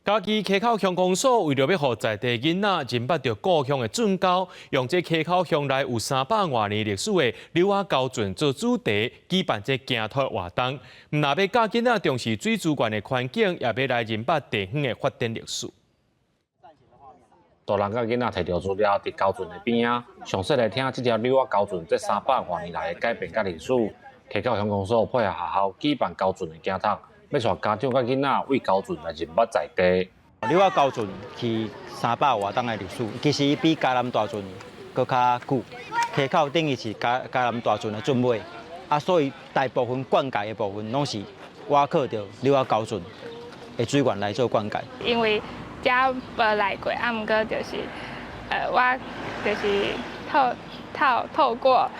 嘉義溪口鄉公所為著欲予在地囡仔認捌著故鄉的圳溝，用這溪口鄉內有300外年歷史的柳仔溝圳做主題，舉辦這行讀活動。毋但欲教囡仔重視水資源的環境，也欲來認捌地方的發展歷史。大人佮囡仔提著資料佇溝圳的邊仔，詳細來聽這條柳仔溝圳這300外年來的改變佮歷史。溪口鄉公所配合學校舉辦溝圳的行讀，欲帶家長佮囡仔為溝圳來認捌在地。柳仔溝圳是300外冬的歷史，其實比嘉南大圳閣較久。溪口等於是嘉南大圳的圳尾，啊，所以大部分灌溉的部分攏是倚靠著柳仔溝圳的水源來做灌溉。因為遮無來過，啊，毋過就是，我就是透過，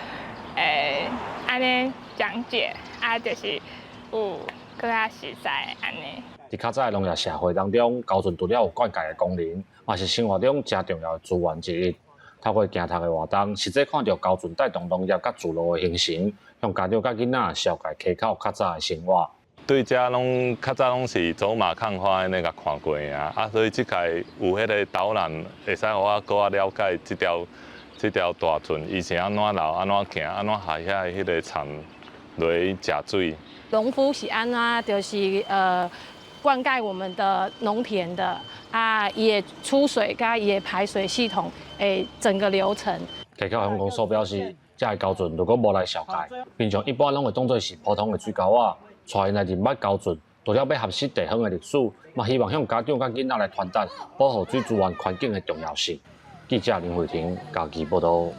按呢講解，啊，就是有閣較熟似按呢。佇較早的農業社會當中，溝圳除了有灌溉的功能，嘛是生活中誠重要的資源之一。透過行讀的活動，實際看著溝圳帶動農業佮聚落的形成，向家長佮囡仔紹介溪口較早的生活。對遮攏較早攏是走馬看花按呢共看過啊，啊，所以這屆有彼个導覽，會使予我閣較了解這條大圳，伊是按怎流、按怎行、按怎下遐的彼个田落去食水。農夫是按怎，就是灌溉我們的農田的啊，伊的出水佮伊的排水系統，整個流程。溪口鄉公所表示，遮个溝圳如果無來紹介，民眾一般攏會當做是普通的水溝仔。帶𪜶來認捌溝圳，除了欲學習地方的歷史，嘛希望向家長佮囡仔來傳達保護水資源環境的重要性。記者林慧婷嘉義報導。